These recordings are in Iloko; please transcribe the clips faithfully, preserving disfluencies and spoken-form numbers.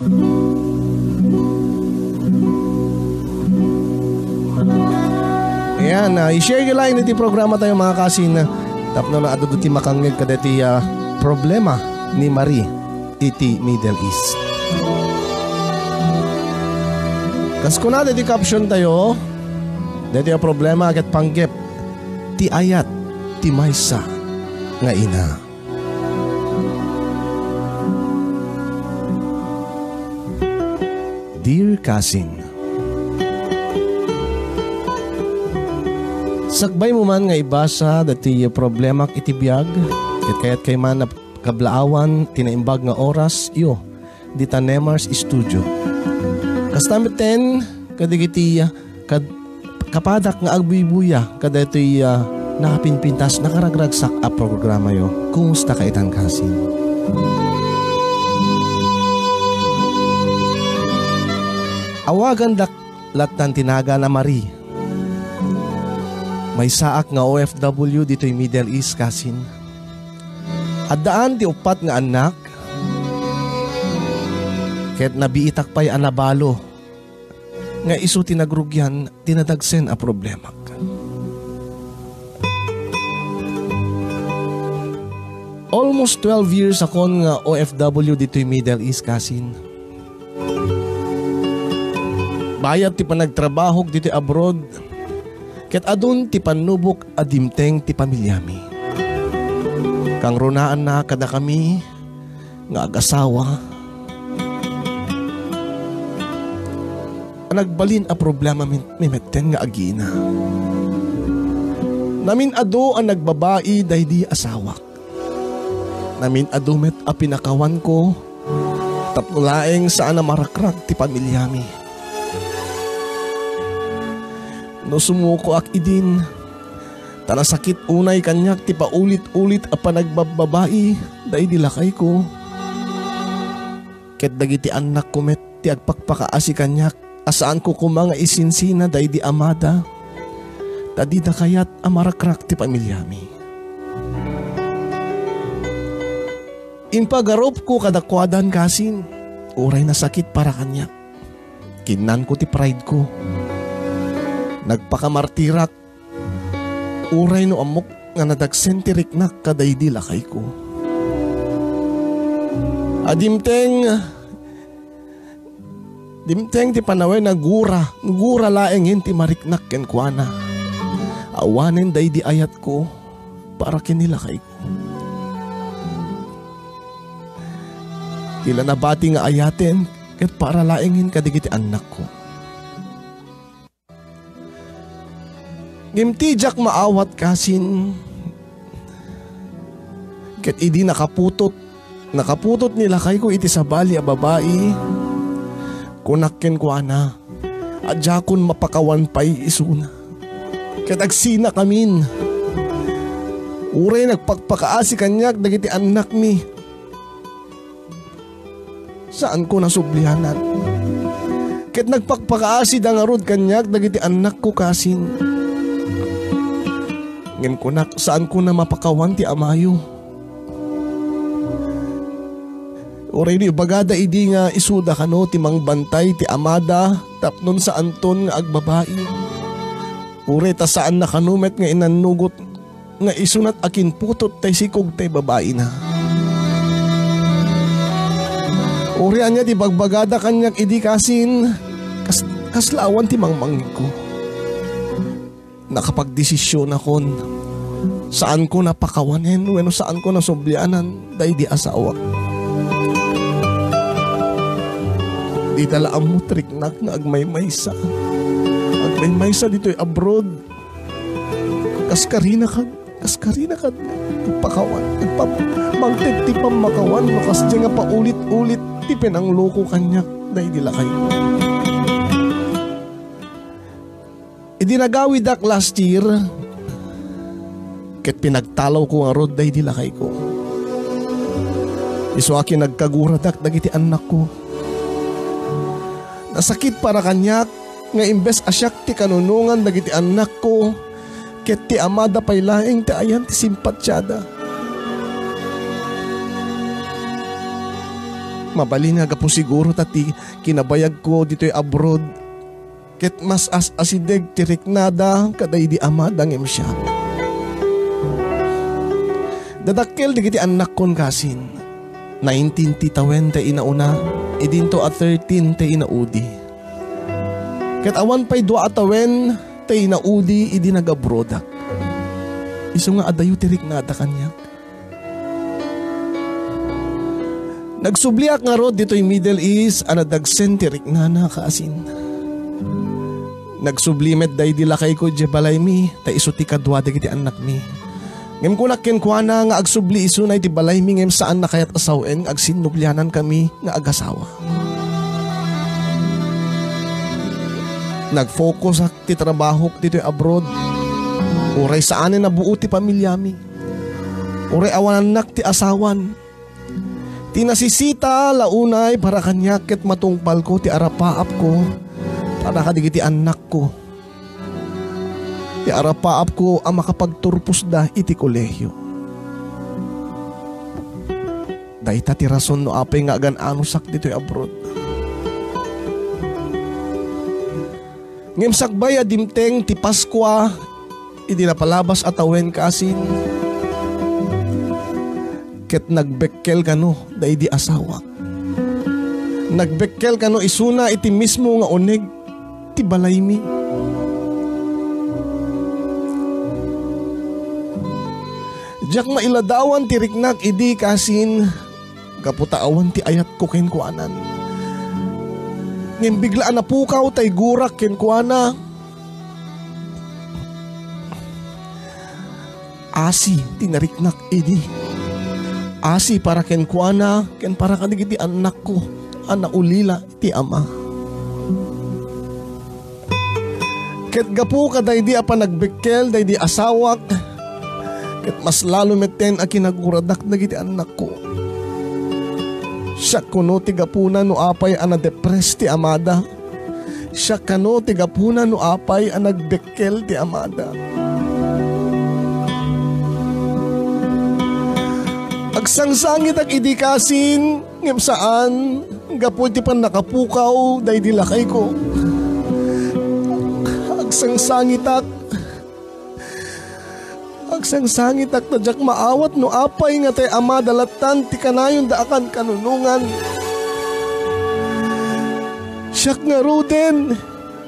Ayan, ah, i-share yo laeng iti programa tayo, mga kasin, tapno naadu ti makangngeg kadaytoy, ah, problema ni Marie iti Middle East. Kas kuna daytoy caption tayo, daytoy a problema ket panggep ti ayat ti maysa nga ina. Dear Cousin, sakbaymo man nga ibasa daytoy problemak iti biag, ket kayatkay man a kablaawan ti naimbag nga orasyo dita Nemar's Studio. Kasta metten kadagiti kad-, kapadak nga agbuybuya kadaytoy, ah, nakapinpintas, nakaragragsak a programayo. Kumusta kaitan, kasin? Awagandak lattan ti nagan a Marie. Maysaak nga O F W ditoy Middle East, kasin. Addaan ti uppat nga annak, ket nabiitak pay a nabalo nga isu ti nagrugian ti nadagsen a problemak. Almost twelve years akon nga O F W ditoy Middle East, kasin. Bayat ti panagtrabahok ditoy abroad, ket adun ti pannubok a dimteng ti pamilyami. Kangrunaanna kadakami nga agasawa a nagbalin a problema mi-, mi metten nga agina. Namin-adu a nagbabai daydi asawak. Namin-adu met a pinakawanko tapno laeng saan a marakrak ti pamilyami. No sumukoak idin, ta nasakit unay kaniak ti paulit-ulit a panagbabbabai daydi lakayko. Ket dagiti annakko met ti agpakpakaasi kaniak a saanko koma nga isinsina daydi amada, ta dida kayat a marakrak ti pamilyami. Impagarupko kadakuadan, kasin, uray nasakit para kaniak. Kinnanko ti prideko. Nagpakamartirak uray no ammok nga nadagsen ti riknak kadaydi lakayko. A dimteng, dimteng ti panawen a gura, gura laengen ti mariknak kenkuana. Awanen daydi ayatko para ken ni lakayko. Ti la nabati nga ayaten ket para laengen kadagiti annakko. Ngem ti diak maawat, kasin, ket idi nakaputot, nakaputot ni lakayko iti sabali a babai, kunak kenkuana a diakon mapakawan pay isuna. Ket agsinakamin. Uray nagpakpakaasi kaniak dagiti annakmi, saanko nasublianan. Ket nagpakpakaasida ngarud kaniak dagiti annakko, kasin. Ngem kunak, saanko na mapakawan ti amayo. Uray no ibagada idi nga isuda kano ti mangbantay ti amada tapnon saanton nga agbabai. Uray ta saanna kano met nga inannugot nga isunat a kinputot tay sikog tay babaina. Uray ania ti bagbagada kaniak idi kasin, kas-, kasla awan ti mangmangngegko. Nakapagdesisionakon. Saanko na pakawanen wenno saanko na sublianan daydi asawak. Dita la ammo ti riknak nga agmaymaysa. Agmaymaysa ditoy abroad. Kas karina kad, kas karina kad, nagpakawan, nagpam-, mangted ti pammakawan, no kasdiay nga paulit-ulit ti pinangloko kaniak daydi lakay. Idi nagawidak last year, ket pinagtalawko ngarud daydi lakayko. Isu a kinagkaguradak dagiti annakko. Nasakit para kaniak nga imbes a siak ti kanunongan dagiti annakko, ket ti amada pay laeng ti ayan ti simpatiada. Mabalin nga gapu siguro ta ti kinabayagko ditoy abroad, ket mas as-asideg ti riknada kadaydi amada ngem siak. Dadakkel dagiti annakkon kasin. Nineteen ti tawen ti inauna, idinto a thirteen ti inaudi. Ket awan pay dua a tawen ti inaudi idi nagabrodak. Isu nga adayo ti riknada kaniak. Nagsubliak ngarud ditoy Middle East a nadagsen ti riknana, kasin. Nagsubli met daydi lakayko idiay balaymi, ta isu ti kadua dagiti annakmi. Ngem kunak kenkuana nga agsubli isuna iti balaymi ngem saanna kayat a sawen nga agsinnublianankami nga agasawa. Nag-focusak ti trabahok ditoy abroad. Uray saanen a buo ti pamiliami. Uray awanannak ti asawan. Ti nasisita la unay para kaniak ket matungpalko ti arapaapko para kadagiti annakko. Ti arapaapko a makapagturposda iti kolehio. Dayta ti rason no apay nga agan-anosak ditoy abroad. Ngem sakbay a dimteng ti Paskua, idi napalabas a tawen kasin, ket nagbekkel kano daydi asawak. Nagbekkel kano isuna iti mismo nga uneg ti balaymi. Diak mailadawan ti riknak idi kasin gapu ta awan ti ayatko kenkuanan. Ngem bigla a napukaw tay gurak kenkuana. Asi ti nariknak idi. Asi para kenkuana ken para kadagiti annakko a naulila ti ama. Ket gapu kadaydi a panagbekkel daydi asawak, ket mas lalo metten a kinaguradak dagiti annakko. Siak kuno ti gapuna no apay a nadepres ti amada. Siak kano ti gapuna no apay a nagbekkel ti amada. Agsangsangitak idi kasin, ngem saan, gapu iti pannakapukaw daydi lakayko. Agsangsangitak. Agsangsangitak ta diak maawat no apay nga tay amada lattan ti kanayonda a kankanunongan. Siak ngaruden,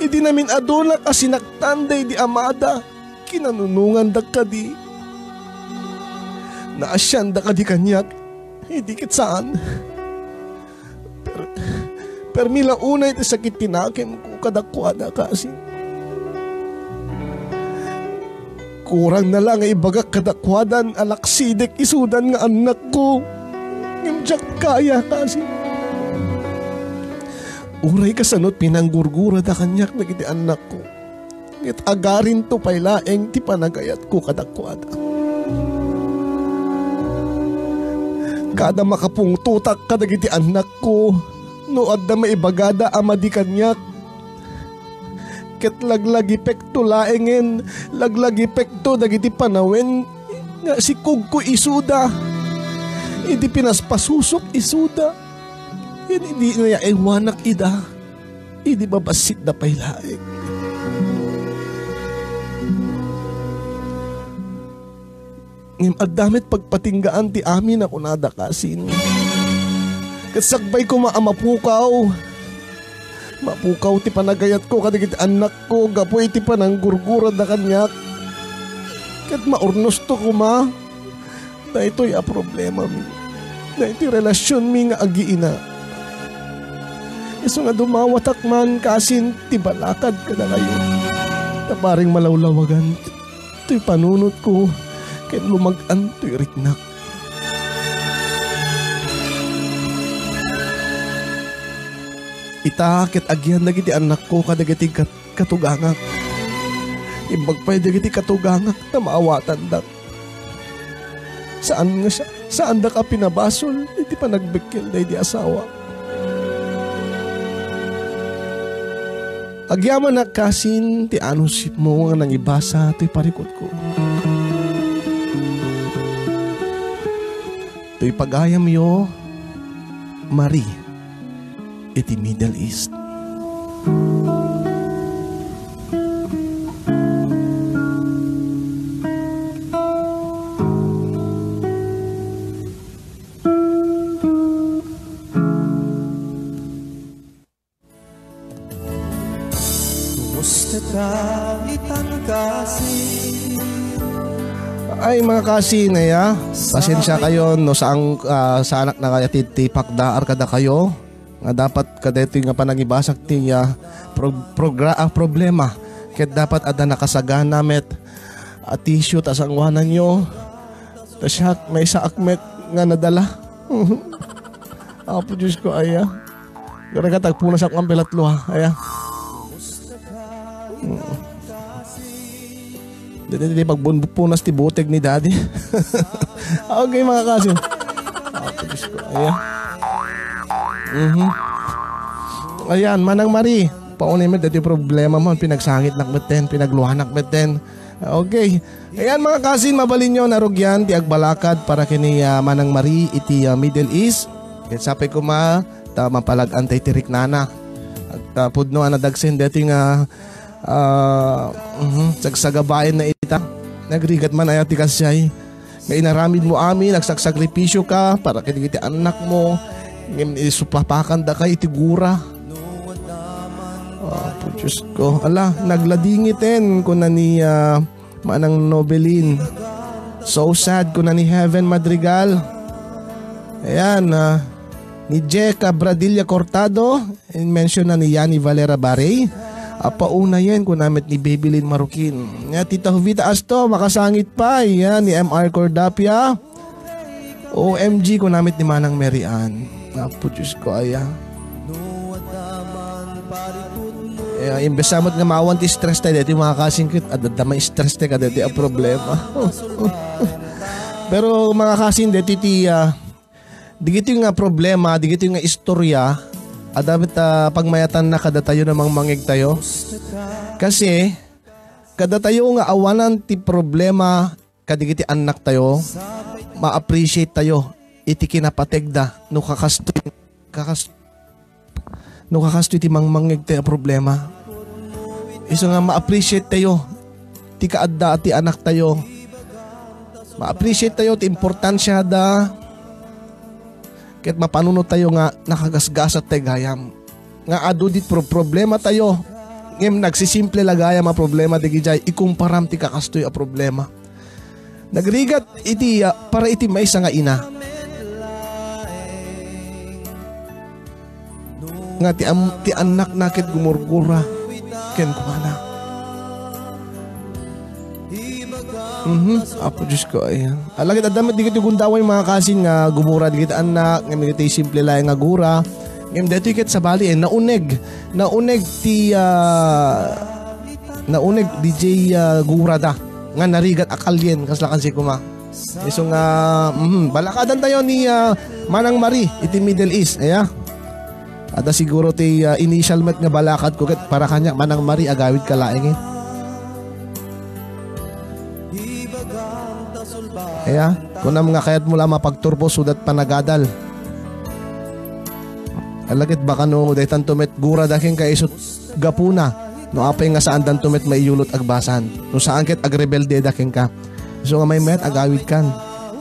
idi namin-adunak a sinaktan daydi amada, kinanunongandak kadi. Naasianda kadi kaniak, idi ket saan. Per-, permi la unay ti sakit ti nakemko kadakuada, kaasi. Kurangna la nga ibagak kadakuadan a laksidek isudan nga annakko. Ngem diak kaya, kaasi. Uray kasano ti pinanggurgurada kaniak dagiti annakko. Ket agarinto pay laeng ti panagayatko kadakuada. Kada makapungtotak kadagiti annakko, no adda maibagada a madi kaniak, ket laglagipekto laengen, laglagipekto dagiti panawen nga sikugko isuda, idi pinaspasusok isuda, ken idi nayaewanak ida. Idi babassitda pay laeng. Ngem adda met pagpatinggaan ti amin a kunada kasin. Ket sakbay koma a mapukaw. Mapukaw ti panagayatko kadagiti annakko gapu iti pananggurgurada kaniak. Ket maurnosto koma. Daytoy a problemami, daytoy relasionmi nga agiina. Isu nga dumawatak man kasin ti balakad kadakayo. Ta bareng malawlawagan toy panunotko ken lumag-an toy riknak. Ita ket agian dagiti annakko kadagiti kat-, katugangak. Imbag pay dagiti katugangak ta maawatandak. Saan nga siya, saandak a pinabasol iti panagbekkel daydi asawa. Agyamanak kasin ti anusipmo nga nangibasa toy parikutko. Toy pagayamyo, Marie iti Middle East. Ay, mga kasin, aya, pasensya kayo no saan, ah, saanak na kaya ti, ti pakdaar kada kayo. Nga dapat kadaytoy nga panangibasak ti, ah, pro-, progra-, ah, problema. Ket dapat adda nakasagana met a tissue ta sanguananyo. Ta siak, maysaak met nga nadala. Apo Diyos ko, aya. Garagat, agpunasak nga pilatlo, ha. Aya. Mm. Dati, dati, pagbunbunas ti buteg ni Daddy. Okay, mga kasin. Apo Diyos ko, aya. Mhm. Ayan, Manang Marie, paunay met dati problema mo, pinagsangitnak metten, pinagluanak metten. Okay. Ayan, mga kasin, mabalinyo, narugyan ti agbalakad para kini, ah, Manang Marie iti, ah, Middle East. Ket sapay koma, ta mapalag-antay ti riknana. At, ah, pudno a nadagsen deti nga, ah, mhm, sagsagabaenna ita. Nagrigat man aya ti kasjay. Nga inaramidmo amin, nagsaksakripisyo ka para kadagiti annakmo, ngem isupapakandaka iti gura. Apo Diyos ko. Ala, nagladingiten, kuna ni, ah, Manang Nobelin. So sad, kuna ni Heaven Madrigal. Ayan, ah, ni Jeka Bradilla Cortado, in-mention na ni Yani Valera Barey. Apaunayen, kuna met ni Babylin Marukin. Nga, Tita Jovita Asto, makasangit pa. Yan, ni M R Cordapia. O M G, kuna met ni Manang Mary Ann. Apo Diyos ko, aya. Eh, imbes sa met nga maawan ti stress tayo, dati mga kasingkit, adda may stress tayo, kadati a problema. Pero mga kasin, dati ti, ah, digiti nga problema, digiti nga istorya, adda met, ah, pagmayatanna kadatayo nga mangmangeg tayo. Kasi, kadatayo nga awanan ti problema, kadagiti annaktayo, ma-appreciate tayo iti kinapategda no kakastoy, kakas-, no kakastoy ti mangmangngegtayo a problema. Isu nga ma-appreciate tayo ti kaadda ti annaktayo. Ma-appreciate tayo ti importansiada. Ket mapanunot tayo nga nakagasgasat tayo gayam. Nga adu dit pro-, problema tayo. Ngem nagsisimple la gayam a problema dagijay ikumparam ti kakastoy a problema. Nagrigat iti, ah, para iti maysa nga ina. Nga ti am-, ti annakna ket gumurgura kenkuana. Mhm, Apo Diyos ko, ayan. Alagad adda met digiti gundaway, mga kasin, nga gumura digiti annak, ngem digiti simple laeng nga gura. Ngem daytoy ket sabali, eh, nauneg. Nauneg ti, ah, nauneg D J, ah, gura da. Nga narigat a kalien, kasla kansi kuma. Isu nga, mhm, balakadan tayo ni, ah, Manang Marie iti Middle East, aya? Adda siguro ti, ah, initial met nga balakad ko ket para kaniak, Manang Marie, agawid ka laeng, eh. Aya, kunam nga kayat mo la mapagturpo sudat panagadal. Alagad baka no daytanto met gura da kenka isut gapuna, no apay nga saan danto met maiyulot agbasan. No saan ket agrebelde da kenka. So nga maymayat agawid kan.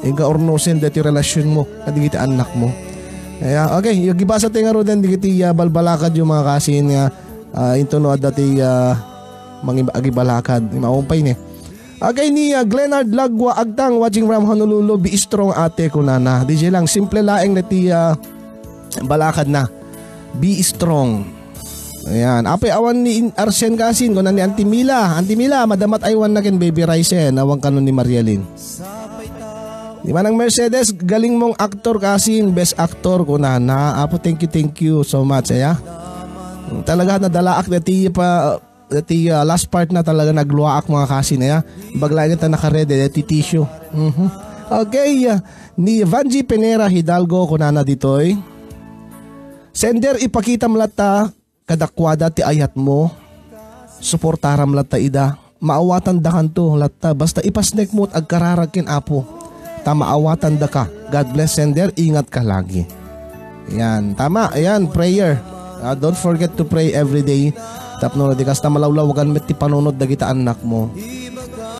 Inka urnusen deti relasyon mo, kadigiti annak mo. Aya, okay, yung gibasa tayo nga ruden, digiti, ah, balbalakad yung mga kasin nga, ah, into no adda ti, ah, mangi-, agibalakad. Maumpay ni. Agay ni, ah, Glenard Lagwa Agtang, watching from Honolulu, be strong, ate, kunana. D J lang, simple laeng na ti, ah, balakad na. Be strong. Ayan. Apay awan ni In-, Arsen kasin, kunan ni Auntie Mila. Auntie Mila, madamat aywan na ken Baby Raisen. Awan kanon ni Marialin. Di Manang Mercedes, galing mong aktor kasin, best actor, kunana. Apo, thank you, thank you so much, aya. Talaga, nadalaak na ti pa, dati, ah, last part na talaga nagluaak, mga kasin, aya. Baglayan ta nakarede, dati tissue. Mhm. Okay, ah, ni Vanji Penera Hidalgo, kunana ditoy. Sender, ipakitam latta kadakuada ti ayat mo. Suportaram latta ida. Maawatan dakanto latta. Basta ipasnek mo at agkararag ken Apo. Ta maawatan daka. God bless, sender. Ingat ka lagi. Yan, tama. Yan, prayer. Ah, don't forget to pray every day. Tapno di kasta malawlawagan met ti panunot dagita annakmo.